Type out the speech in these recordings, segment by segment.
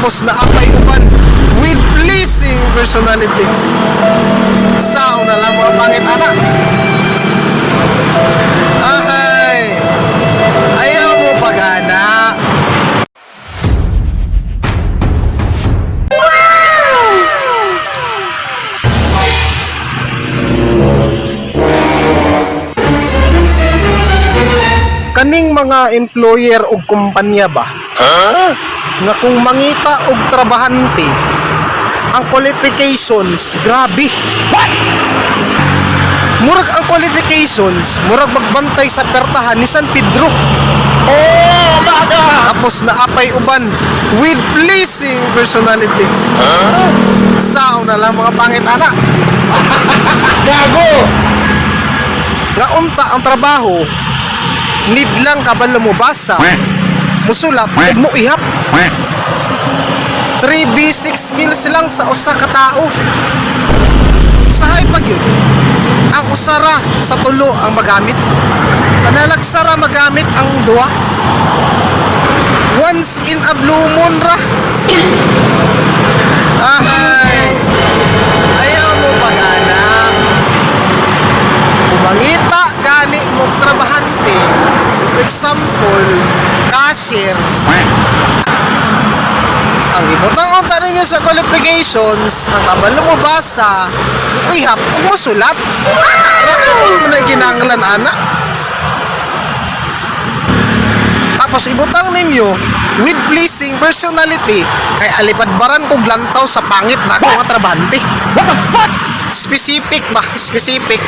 Tapos naapay uban with pleasing personality. Sao na lang mga pangit ana. Ay, ayaw mo pag-ana. Kaning mga employer og kumpanya ba? Nga kung mangita og trabahante, ang qualifications, grabe. What? Murag ang qualifications, murag magbantay sa pertahan ni San Pedro. Oh my God! Tapos naapay uban with pleasing personality. Sao na lang mga pangit ana. Gago! Nga unta ang trabaho, need lang kabalo mo basa, musulat, ug mo ihap. 3 basic skills lang sa usa ka tao. Usahay pag yun. Ang usara sa tulo ang magamit. Panalaksara magamit ang duha. Once in a blue moon ra. Ahay. Ayaw mo pag-ana. Kumangita gani mo trabahante. For example, cashier, ang ibutang unta ninyo sa qualifications, ang kabalo mo basa, ihap ug mosulat. Ano mo na ginanglan ana? Tapos ibutang ninyo with pleasing personality kay alipad-baran kog lantaw sa pangit na ako nga trabahante. What the fuck? Specific ba? Specific.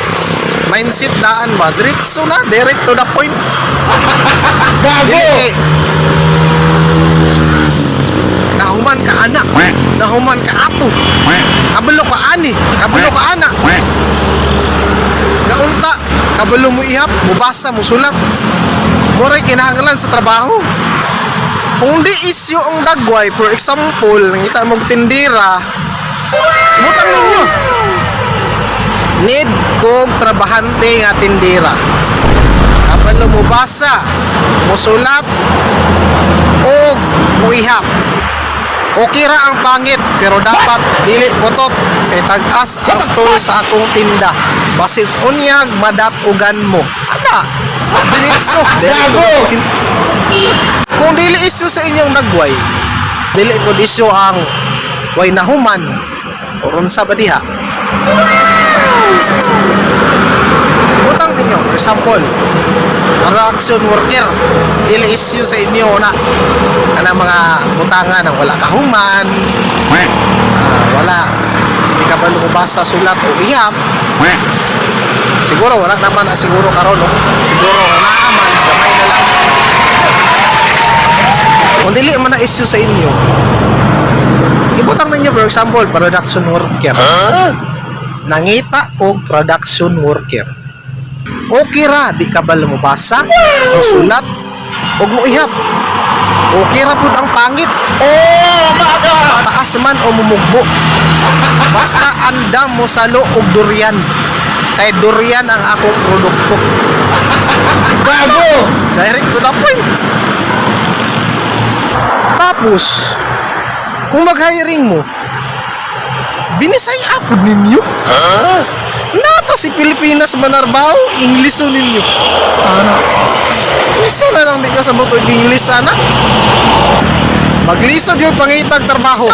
Mindset daan ba? Diretso na, direct to the point. Gago! Dili kay nahuman ka anak, nahuman ka ato, kabalo ka ani, kabalo ka ana. Naunta, kabalo mo ihap, mubasa, musulat. Muray kinahanglan sa trabaho. Kung di isyu ang dagway, for example, nangita mong tindira, butang ninyo. Need kog trabahante nga tindira. Kabalo mo basa, musulat, og muihap. Okay ra ang pangit pero dapat dili putot kay tag-as ang store sa akong tinda. Basin unyag madatugan mo. Ana, diretso. Gago! Kung dili isyu sa inyong nagway, dili ko isyu ang way nahuman or unsa ba diha. Utang ninyo, for example, production worker, dili issue sa inyo na kanang mga butangan ng wala kahuman, wala di ka ba lumabasa sulat o ihap. Siguro wala naman na siguro karon, no? Siguro naa man gamay na lang. Kung dili man na issue sa inyo, ibutang ninyo, for example, production worker. Nangita og production worker, okay ra di ka ba lumabasa o sulat og moihap. Okay ra pud ang pangit. Oh my God! Taas man o mumugbo, basta andam mo salo og durian kay durian ang akong produkto. Gago! Direct to the point. Tapos kung mag-hiring mo, binisay apod ninyo. Nata si Pilipinas manarbaho, English ninyo. Sana. Isa na lang di ka sa og English sana. Maglisod yung pangitag trabaho.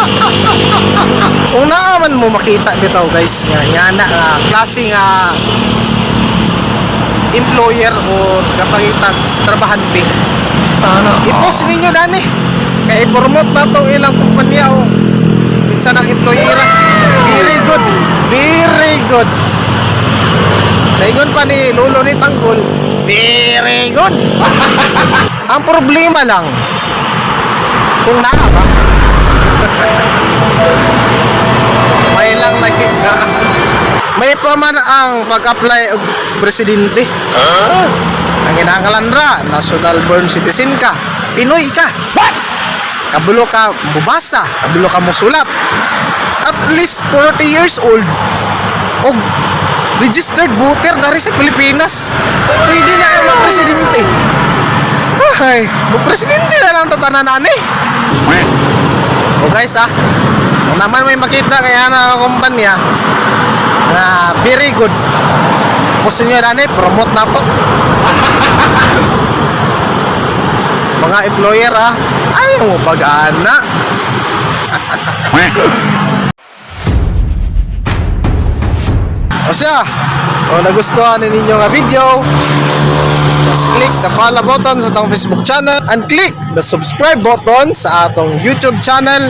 Kung naaman mo makita bitaw guys nga nga na nga klase nga employer o kapangitag trabahante. Sana. I-post ninyo dani. Kay i-promote na to ilang kumpanya o minsan ang employera. Very good. Very good. Sa ingon pa ni Lolo ni Tanggol, very good. Ang problema lang, kung naa ba, may lang nakita. May pa man ang pag-apply og presidente. Ang kinahanglan ra, national born citizen ka, Pinoy ka. What? Kabulo ka mubasa, kabulo ka musulat. At least 40 years old og registered voter dari sa Pilipinas. Pwede na ka presidente. Ay, presidente na lang tatanan ani. O guys, guys, ah. Kung naman may makita kaya na kumpanya na very good. Gusto nyo na promote na to. Mga employer, ah, ayaw mo pag-ana. O siya, kung nagustuhan ninyo nga video, just click the follow button sa atong Facebook channel and click the subscribe button sa atong YouTube channel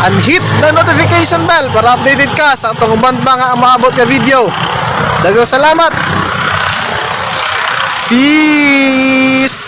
and hit the notification bell para updated ka sa atong uban pa nga maabot nga video. Daghang salamat! Peace!